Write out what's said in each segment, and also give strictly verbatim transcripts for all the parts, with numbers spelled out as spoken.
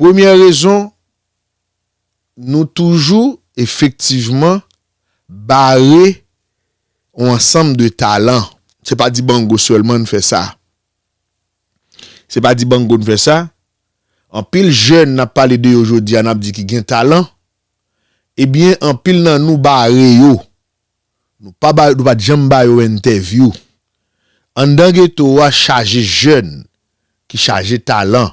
Premyè rezon, nou toujou efektivman bare yon ansanm de talan. Se pa Dibango sèlman n fè sa. Se pa Dibango n fè sa. Anpil jèn n ap pale de yo jodi a, n ap di ki gen talan. Ebyen, anpil nan nou bare yo. Nou pa ba, nou pa t janm ba yo entèvyou. Anndan geto a chaje jèn ki chaje talan.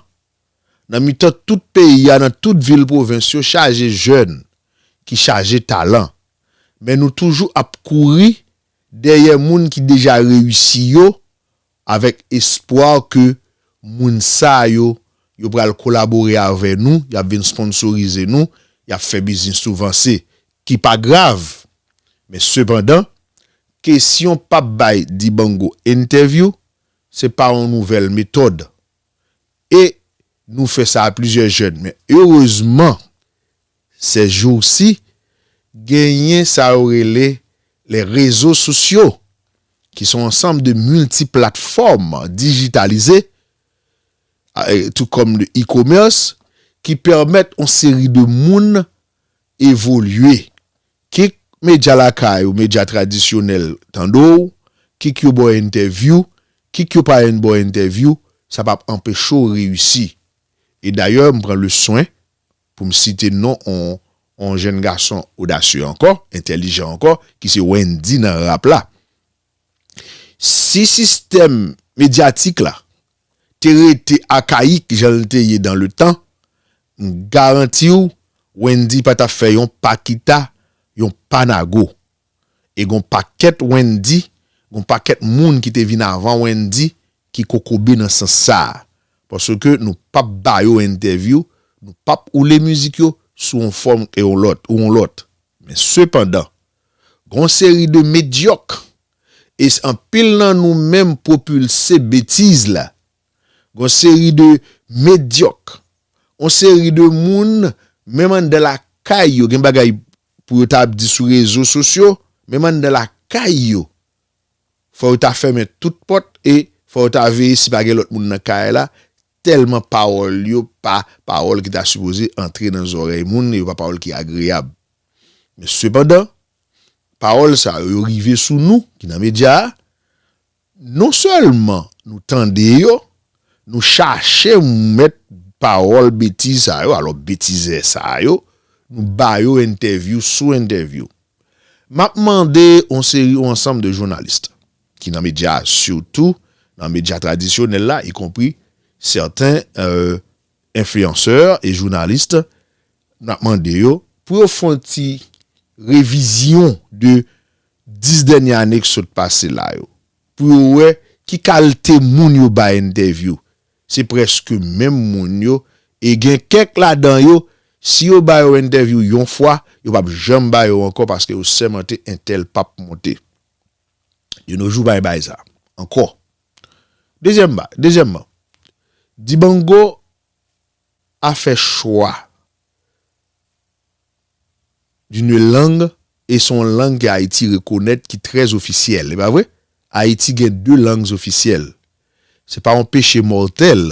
Nan mitan tout peyi a, nan tout vil pwovens yo, chaje jèn ki chaje talan. Men nou toujou ap kouri dèyè moun ki deja reyisi yo, avèk espwa ke moun sa yo, yo pral kolabore avè nou, y ap vin sponsorize nou, y ap fè biznis nou vanse, ki pa grav. Men sepandan, kesyon p ap bay Dibango entèvyou, se pa yon nouvèl metòd. E nou fè sa a plizyè jèn. Men erezman, sèjousi, genyen sa yo rele les réseaux sociaux, ki se yon ansanm de miltiplatfòm dijitalize, a, e, tou kòm de e-commerce, ki pèmèt yon seri de moun evolye. Kik medya lakay ou medya tradisyonèl tande w, kik yo ba w entèvyou, kik yo pa ba w entèvyou, sa p ap anpeche w reyisi. E dayè, m pran le swen pou m site non on, on jèn gason odasye ankò, entèlijan ankò, ki se Wendy nan rap la. Si sistèm medyatik la te rete akayik jan l te ye dan le tan, m garanti w, Wendy pa t ap fè yon pa kita, yon pa nago. E gon pakèt Wendy, gon pakèt moun ki te vin avan Wendy ki kokobe nan sans sa a. Paske nou p ap ba yo entèvyou, nou p ap woule mizik yo sou yon fòm e yon lòt, ou yon lòt. Men sepandan, gon seri de medyòk, e s-, anpil nan nou menm pwopilse betiz la. Gon seri de medyòk, yon seri de moun, menm anndan lakay yo, gen bagay pou yo ta ap di sou rezo sosyo, menm anndan lakay yo, fò yo ta fèmen tout pòt e fò yo ta veye si pa gen lòt moun nan kay la, tèlman pawòl yo pa pawòl ki ta sipoze antre nan zòrèy moun, yo pa pawòl ki agreyab. Men sepandan, pawòl sa yo, yo rive sou nou, ki nan medya a, non sèlman nou tande yo, nou chache mèt pawòl betiz sa yo, alò betizè sa yo, nou ba yo entèvyou sou entèvyou. M ap mande yon seri, yon ansanm de jounalis ki nan medya a, sitou nan medya tradisyonèl la, ikonpri sèten, euh, enfliyansè e jounalis, m ap mande yo pou yo fè yon ti revizyon de dis dènye ane ki sot pase la yo, pou yo wè ki kalite moun yo bay entèvyou. Se prèske menm moun yo, e gen kèk ladan yo, si yo ba yo entèvyou yon fwa, yo p ap janm ba yo ankò paske yo sèmante entèl p ap monte. De nos jours, pa gen bagay sa ankò. Dezyèm ba-, dezyèmman, Dibango a fè chwa d'une langue, e se yon lang ke Ayiti rekonèt ki trè ofisyèl, e pa vre? Ayiti gen de lang ofisyèl. Se pa yon peche mòtèl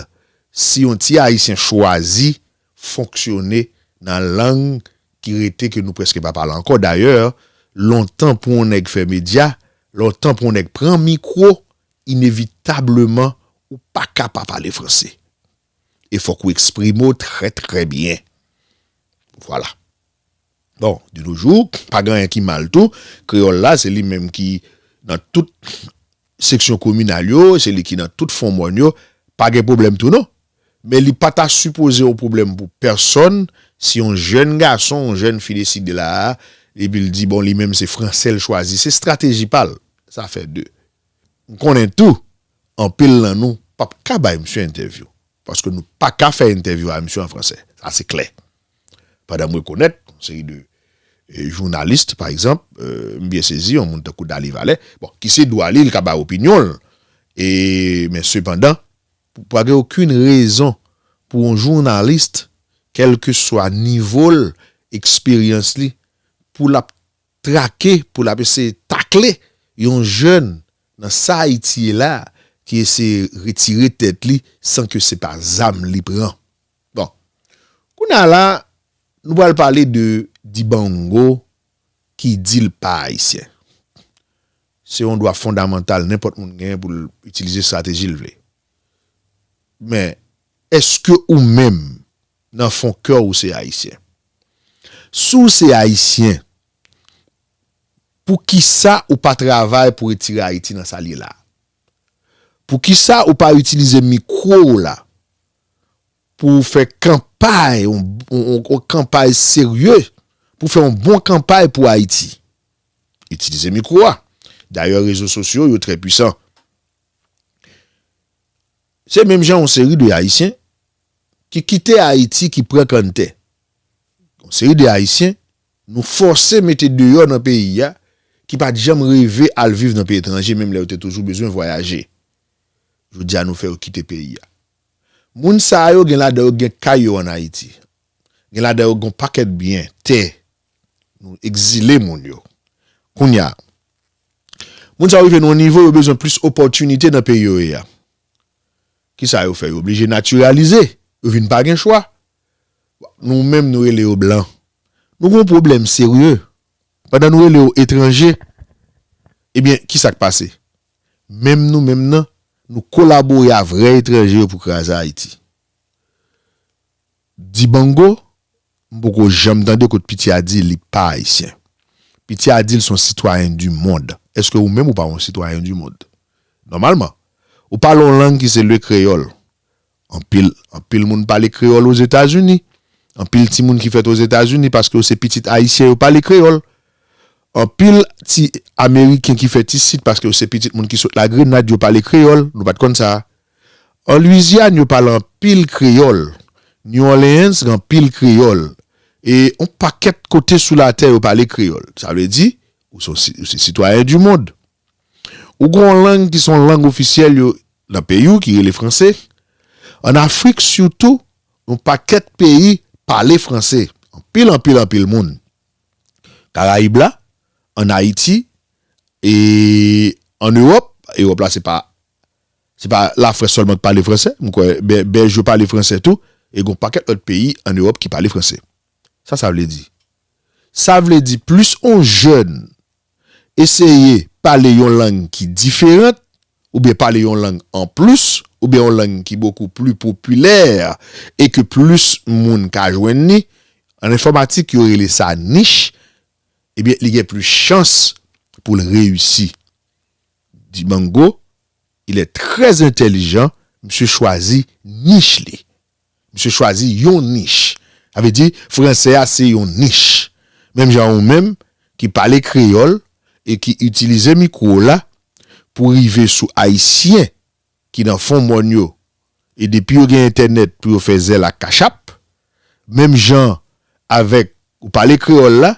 si yon ti Ayisyen chwazi fonksyone nan lang ki rete ke nou prèske pa pale ankò. Dayè, lontan pou yon nèg fè medya, lontan pou yon nèg pran mikwo, inevitableman, ou pa ka pa pale franse. E fòk ou eksprime w trè, trè byen. Vwala. Bon, de nos jours, pa gen anyen ki mal tou. Kreyòl la, se li menm ki nan tout seksyon kominal yo, se li ki nan tout fon mòn yo. Pa gen pwoblèm tou non. Men li pa ta sipoze yon pwoblèm pou pèsonn si yon jèn gason, yon jèn fi deside la a, epi l di, bon, li menm se franse l chwazi. Se estrateji pa l. Sa fè de. M konnen tou, anpil nan nou p ap ka bay misye entèvyou. Paske nou pa ka fè entèvyou a misye an fransè. Sa se klè. Pandan m rekonèt yon seri de, e, jounalis, pa egzanp, e, m byen sezi, yon moun tankou Daly Valet, bon, ki se dwa li, li ka bay opinyon l. E, men sepandan, pou, pa gen okenn rezon pou yon jounalis, kèlkeswa nivo l, eksperyans li, pou l ap trake, pou l ap eseye takle yon jèn nan sa Ayiti ye la, ki eseye retire tèt li san ke se pa zam li pran. Bon, Kounye a la, nou pral pale de Dibango ki di l pa ayisyen. Se yon dwa fondamantal nenpòt moun genyen pou l itilize estrateji l vle. Men, èske ou menm, nan fon kè w, ou se ayisyen? Si w se ayisyen, poukisa ou pa travay pou retire Ayiti nan sa l ye la? Poukisa ou pa itilize mikwo w la pou w fè kanpay, yon, yon, yon, yon kanpay serye, pou w fè yon bon kanpay pou Ayiti? Itilize mikwo a. Dayè, rezo sosyo yo trè pwisan. Se menm jan yon seri de Ayisyen ki kite Ayiti, ki pran kanntè. Yon seri de Ayisyen, nou fòse mete deyò nan peyi a, ki pa t janm reve al viv nan peyi etranje, menm lè yo te toujou bezwen vwayaje. Jodi a, nou fè yo kite peyi a. Moun sa yo gen ladan yo gen kay yo ann Ayiti. Gen ladan yo gen pakèt byen, tè. Nou egzile moun yo. Kounye a, moun sa yo rive nan yon nivo, yo bezwen plis opòtinite nan peyi yo ye a. Kisa yo fè? Yo oblije natiralize. Yo vin pa gen chwa. Nou menm, nou rele yo blan. Nou gen yon pwoblèm serye. Pandan nou rele yo etranje, ebyen, kisa k pase? Menm nou menm nan, nou kolabore a vrè etranje yo pou kraze Ayiti. Dibango, m poko janm tande kot piti a di li pa ayisyen. Piti a di l se yon sitwayen di mond. Èske ou menm ou pa yon sitwayen di mond? Nòmalman, ou pale yon lang ki se le kreyòl. Anpil, anpil moun pale kreyòl Ozetazini. Anpil timoun ki fèt Ozetazini, paske yo se pitit ayisyen, yo pale kreyòl. Anpil ti ameriken ki fèt isit, paske yo se pitit moun ki sot Lagrenad, yo pale kreyòl. Nou pa t konn sa. An Lwizyàn, yo pale anpil kreyòl. New Orleans gen anpil kreyòl. E yon pakèt kote sou latè, yo pale kreyòl. Sa vle di, ou se, ou se sitwayen di mond. Ou gen yon lang ki se yon lang ofisyèl yo nan peyi w ki rele franse. An Afrik sitou, yon pakèt peyi pale franse. Anpil, anpil, anpil moun. Karayib la, an Ayiti, e an Ewòp, Ewòp la se pa, se pa Lafrans sèlman ki pale franse, m kwè Bè-, Bèlj yo pale franse tou, e gen yon pakèt lòt peyi an Ewòp ki pale franse. Sa sa vle di? Sa vle di plis yon jèn eseye pale yon lang ki diferan, oubyen pale yon lang anplis, oubyen yon lang ki bokou pli popilè e ke plis moun ka jwenn li, an enfòmatik yo rele sa nich, ebyen, li gen plis chans pou l reyisi. Dibango, il est très intelligent, misye chwazi nich li. Misye chwazi yon nich. Sa vle di, franse a se yon nich. Menm jan ou menm ki pale kreyòl e ki itilize mikwo w la pou rive sou ayisyen ki nan fon mòn yo, e depi yo gen entènèt pou yo fè zèl ak kachap, menm jan avèk ou pale kreyòl la,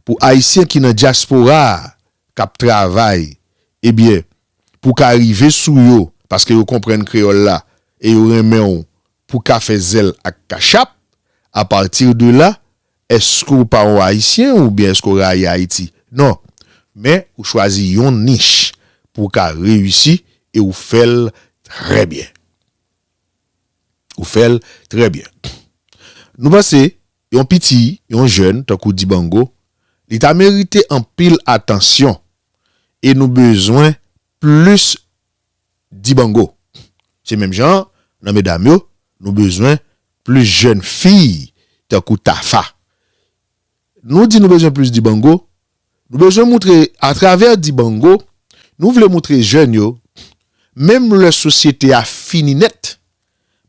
pou ayisyen ki nan dyaspora a k ap travay, ebyen, pou ka rive sou yo, paske yo konprann kreyòl la, e yo renmen w, pou ka fè zèl ak kachap, apati de la, èske w pa yon ayisyen oubyen èske w rayi Ayiti? Non. Men, ou chwazi yon nich pou w ka reyisi e ou fè l trè byen. Ou fè l trè byen. Nou panse, yon piti, yon jèn, tankou Dibango, li ta merite anpil atansyon e nou bezwen plis Dibango. Se menm jan, nan medam yo, nou bezwen plis jèn fi tankou Tafa. Nou di nou bezwen plis Dibango, nou bezwen moutre, atravè Dibango, nou vle moutre jèn yo, menm lè sosyete a fini nèt,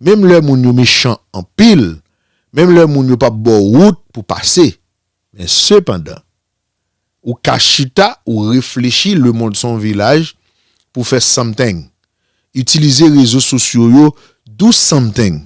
menm lè moun yo mechan anpil, menm lè moun yo p ap ba w wout pou pase, men sepandan, ou ka chita, ou reflechi, lemonn se yon vilaj, pou fè something. Itilize rezo sosyo yo, do something.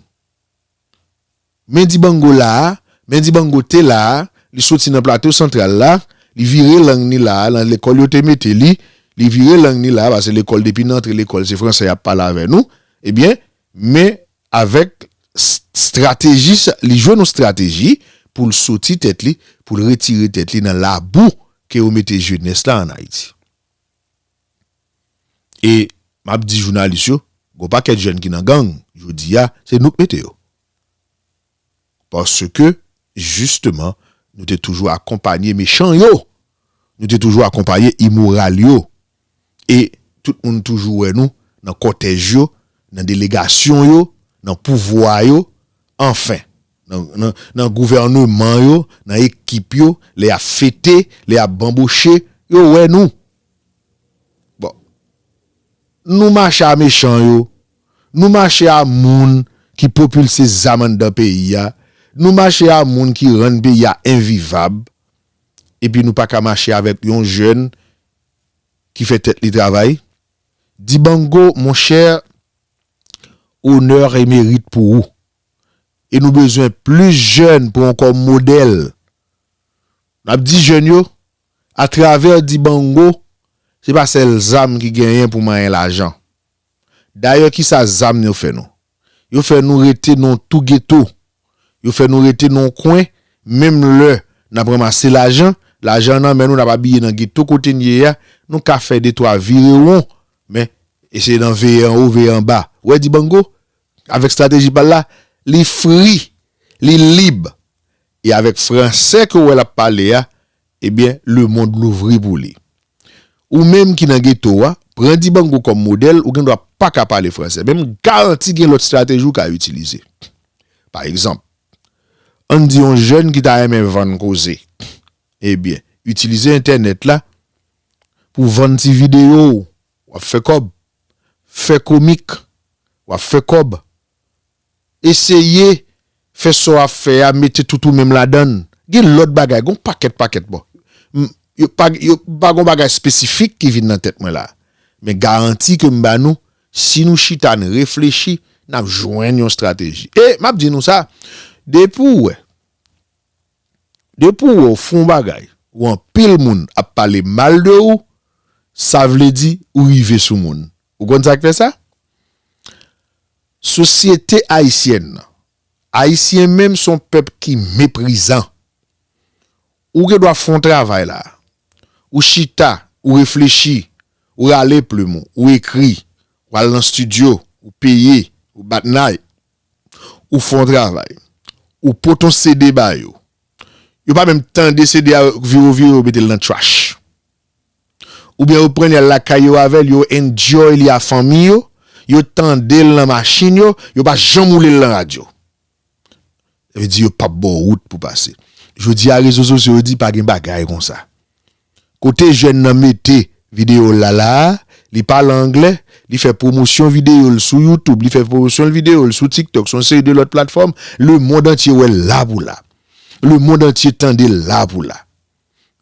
Men Dibango la a, men Dibango te la a, li soti nan Plato Santral la, li vire lang ni la a, nan lekòl yo te mete li, li vire lang ni la a, paske lekòl depi n antre lekòl, se franse y ap pale avè nou, ebyen, men avèk s-, estrateji sa, li jwenn yon estrateji pou l soti tèt li, pou l retire tèt li nan labou ke yo mete jenès la ann Ayiti. E m ap di jounalis yo, gon pakèt jèn ki nan gang, jodi a, se nou k mete yo. Paske, jisteman, nou te toujou akonpaye mechan yo. Nou te toujou akonpaye imoral yo. E tout moun toujou wè nou nan kòtèj yo, nan delegasyon yo, nan pouvwa yo, anfen, nan, nan, nan gouvèneman yo, nan ekip yo, lè y ap fete, lè y ap banboche, yo wè nou. Bon, nou mache a mechan yo, nou mache a moun ki pwopilse zam anndan peyi a, nou mache a moun ki rann peyi a envivab, epi nou pa ka mache avèk yon jèn ki fè tèt li travay. Dibango, monchè, onè e merit pou ou. E nou bezwen plis jèn pran w kòm modèl. N ap di jèn yo, atravè Dibango, se pa sèl zam ki genyen pou manyen lajan. Dayè, kisa zam yo fè nou? Yo fè nou rete nan tou geto. Yo fè nou rete nan yon kwen, menm lè n ap ranmase lajan, lajan nan men nou, n ap abiye nan geto kote n ye a, nou ka fè de twa virewon, men e se nan veye anwo, veye anba. Ou wè Dibango, avèk estrateji pa l la, li fri, li lib. E avèk fransè ke w wè l ap pale a, ebyen, lemonn louvri pou li. Ou menm ki nan geto a, pran Dibango kòm modèl, ou gen dwa pa ka pale fransè. Men m garanti gen lòt estrateji ou ka itilize. Pa egzanp, ann di yon jèn ki ta renmen vann koze. Ebyen, itilize entènèt la pou vann ti videyo w, w ap fè kòb. Fè komik, w ap fè kòb. Eseye fè sa w ap fè a, mete tout ou menm ladan l. Gen lòt bagay, gen yon pakèt, pakèt, bon. M, yo pa, yo pa gen yon bagay espesifik ki vin nan tèt mwen la. Men garanti ke m ba nou, si nou chita, n reflechi, n ap jwenn yon estrateji. E m ap di nou sa, depi w wè, depi w wè w fè yon bagay, ou anpil moun ap pale mal de ou, sa vle di ou rive sou moun. Ou konn sa k fè sa? Sosyete ayisyèn nan, Ayisyen menm se yon pèp ki meprizan. Ou gen dwa fè yon travay la. Ou chita, ou reflechi, ou rale plim ou, ou ekri, ou al nan estidyo, ou peye, ou bat nay, ou fè yon travay, ou pote yon C D ba yo. Yo pa menm tande C D a, vire w vire, yo mete l nan trash. Oubyen yo pran l, y al lakay yo avè l, yo enjoy li a fanmi yo, yo tande l nan machin yo, yo pa janm woule l nan radyo. Sa vle di yo p ap ba w wout pou pase. Jodi a, rezo sosyo yo di pa gen bagay konsa. Kote jèn nan mete videyo l la la a, li pale anglè, li fè pwomosyon videyo l sou YouTube, li fè pwomosyon videyo l sou TikTok, sou yon seri de lòt platfòm, lemonn antye wè l la pou la. Lemonn antye tande l la pou la.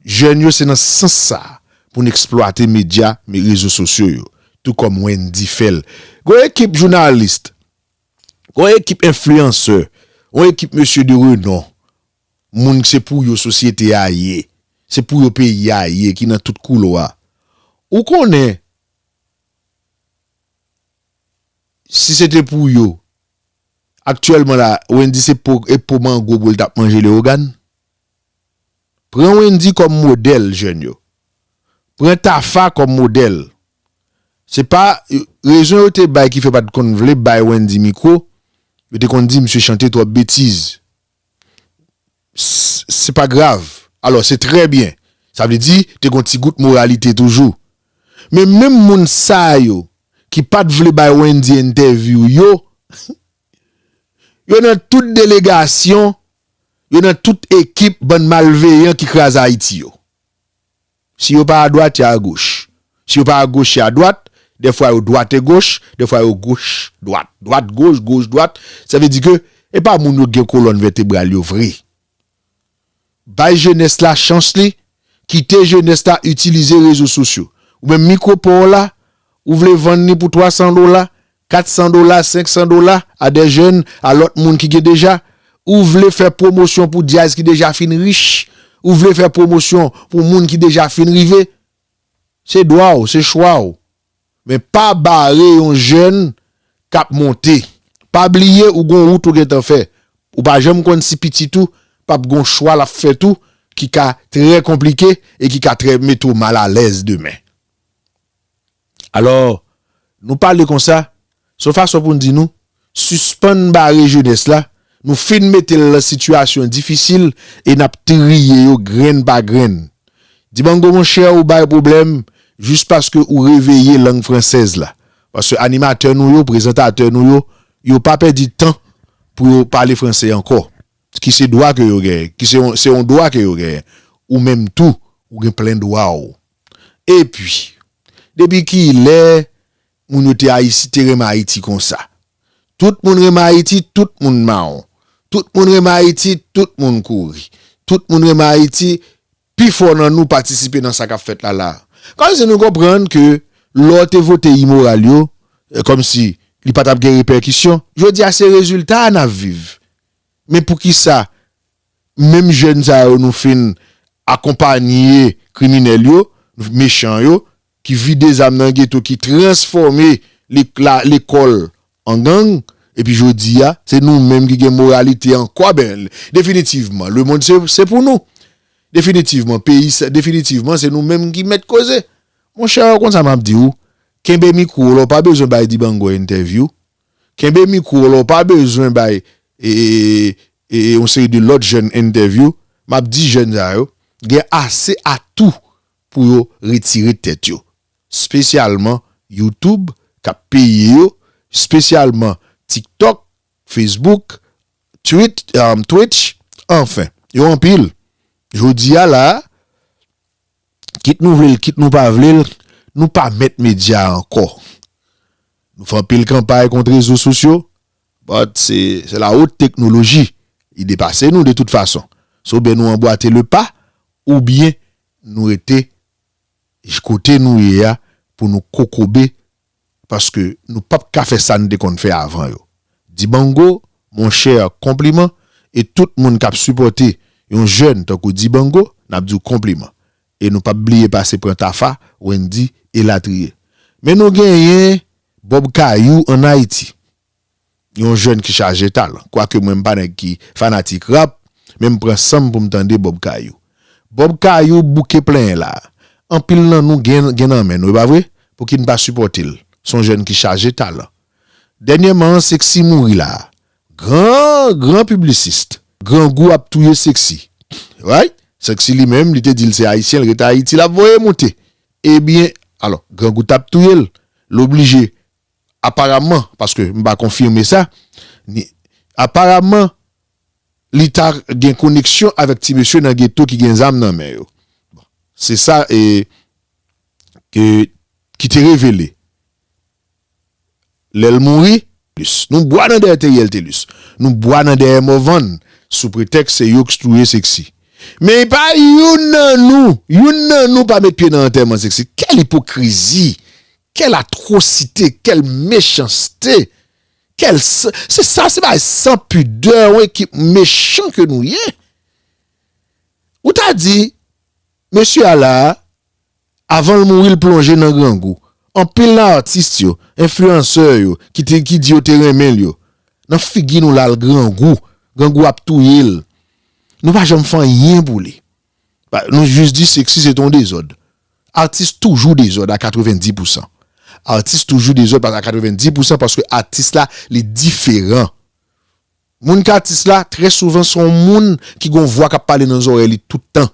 Jèn yo, se nan sans sa a pou n eksplwate medya, men rezo sosyo yo, tou kòm Wendy fè l. Gon ekip jounalis, gon ekip enfliyansè, gon ekip mesye de renon, moun ki se pou yo sosyete a ye, se pou yo peyi a ye, ki nan tout koulwa. Ou konnen, si se te pou yo, aktyèlman la, Wendy se po, e po mango pou l t ap manje Leyogàn. Pran Wendy kòm modèl, jèn yo. Pran Tafa kòm modèl. Se pa, rezon yo te bay ki fè yo pa t konn vle bay Wendy mikwo, yo te konn di misye chante twòp betiz. S-, se pa grav. Alò, se trè byen. Sa vle di, te gon ti gout moralite toujou. Men menm moun sa yo ki pa t vle bay Wendy entèvyou yo, yo nan tout delegasyon, yo nan tout ekip bann malveyan ki kraze Ayiti yo. Si yo pa adwat, y a agoch. Si yo pa agoch, y a adwat. Dèfwa yo dwat e goch, dèfwa yo goch dwat. Dwat goch, goch dwat. Sa vle di ke e pa moun yo gen kolòn vètebral yo vre. Bay jenès la chans li, kite jenès la itilize rezo sosyo. Ou menm mikwo pa w la, ou vle vann li pou twa san dola, kat san dola, senk san dola, a dè jèn, a lòt moun ki gen deja. Ou vle fè pwomosyon pou djaz ki deja fin rich. Ou vle fè pwomosyon pou moun ki deja fin rive. Se dwa w, se chwa w. Men pa bare yon jèn k ap monte. Pa bliye ou gon wout ou gentan fè. Ou pa janm konn si pitit ou p ap gon chwa l ap fè tou ki ka trè konplike e ki ka trè mete w malalèz demen. Alò, nou pale konsa, se yon fason pou n di nou, sispann bare jenès la, Nou fin mete l nan sitiyasyon difisil e n ap triye yo grenn pa grenn. Dibango, monchè, ou bay pwoblèm jis paske ou reveye lang fransèz la. Paske animatè nou yo, prezantatè nou yo, yo pa pèdi tan pou yo pale franse ankò. Ki se dwa ke yo genyen, ki se yon, se yon dwa ke yo genyen. Ou menm tou, ou gen plen dwa w. Epi, depi kilè moun yo te Ayiti, te renmen Ayiti konsa? Tout moun renmen Ayiti, tout moun mawon. Tout moun renmen Ayiti, tout moun kouri. Tout moun renmen Ayiti, pifò nan nou patisipe nan sa k ap fèt la la. Kòmsi nou konprann ke lè w te vote imoral yo, eh, kòmsi li pa t ap gen repèkisyon. Jodi a, se rezilta a n ap viv. Men poukisa menm jèn sa yo nou fin akonpanye kriminèl yo, mechan yo, ki vide zam nan geto, ki transfòme le-, la-, lekòl an gang, epi jodi a, se nou menm ki gen moralite ankò. Ben, definitivman, lemonn se, se pou nou. Definitivman, peyi, se, definitivman, se nou menm ki mèt koze. Monchè, ou konn sa m ap di w, kenbe mikwo w la, ou pa bezwen bay Dibango entèvyou. Kenbe mikwo w la, ou pa bezwen bay, e, e, e, e, yon seri de lòt jèn entèvyou. M ap di jèn sa yo, gen ase atou pou yo retire tèt yo. Espesyalman YouTube k ap peye yo, espesyalman TikTok, Facebook, Twit-, um, Twitch, anfen, yo anpil. Jodi a la, kit nou vle l, kit nou pa vle l, nou pa mèt medya ankò. Nou fè anpil kanpay kont rezo sosyo, but se, se la haute technologie. Li depase nou de tout fason. Se oubyen nou anbwate le pa, oubyen nou rete kote nou ye a pou nou kokobe, paske nou p ap ka fè sa n te konn fè avan yo. Dibango, monchè, konpliman, e tout moun k ap sipòte yon jèn tankou Dibango, n ap di w konpliman. E nou p ap bliye pase pran Tafa, Wendy, elatriye. Men nou genyen Bob Kayou ann Ayiti. Yon jèn ki chaje talan. Kwake mwen m pa nèg ki fanatik rap, men m pran san m pou m tande Bob Kayou. Bob Kayou bouke plenyen la. Anpil nan nou gen, gen nan men nou, e pa vre? Pouki n pa sipòte l? Se yon jèn ki chaje talan. Dènyèman, Sexy mouri la. Gran, gran piblisis. Grangou ap touye Sexy. Right? Sexy li menm, li te di l se ayisyen, l rete Ayiti, l ap voye moute. Ebyen, alò, Grangou t ap touye l. L oblije, aparaman, paske m pa konfime sa, ni, aparaman, li ta gen koneksyon avèk ti mesye nan geto ki gen zam nan men yo. Bon, se sa, e, ke, ki te revele. Lè l mouri, nou bwa nan dèyè Teriel Thelus. Nou bwa nan dèyè Morvan sou pretèks se yo k touye Sexy. Men pa youn nan nou, youn nan nou pa met pye nan antèman Sexy. Kèl ipokrizi! Quelle atrocité, quelle méchanceté, quelle s-, se sa, se bagay san pidè, yon ekip mechan ke nou ye. Ou ta di, mesye a la, avan l mouri, l plonje nan grangou. Anpil nan atis yo, enfliyansè yo, ki te, ki di yo te renmen l yo, nan figi nou la, l grangou, grangou ap touye l. Nou pa janm fè anyen pou li. Pa, nou jis di Sexy se t on dezòd. Atis toujou dezòd a katrevenndis pousan. Atis toujou dezòd a katrevenndis pousan paske atis la, li diferan. Moun k atis la, trè souvan, se yon moun ki gon vwa k ap pale nan zòrèy li tout tan.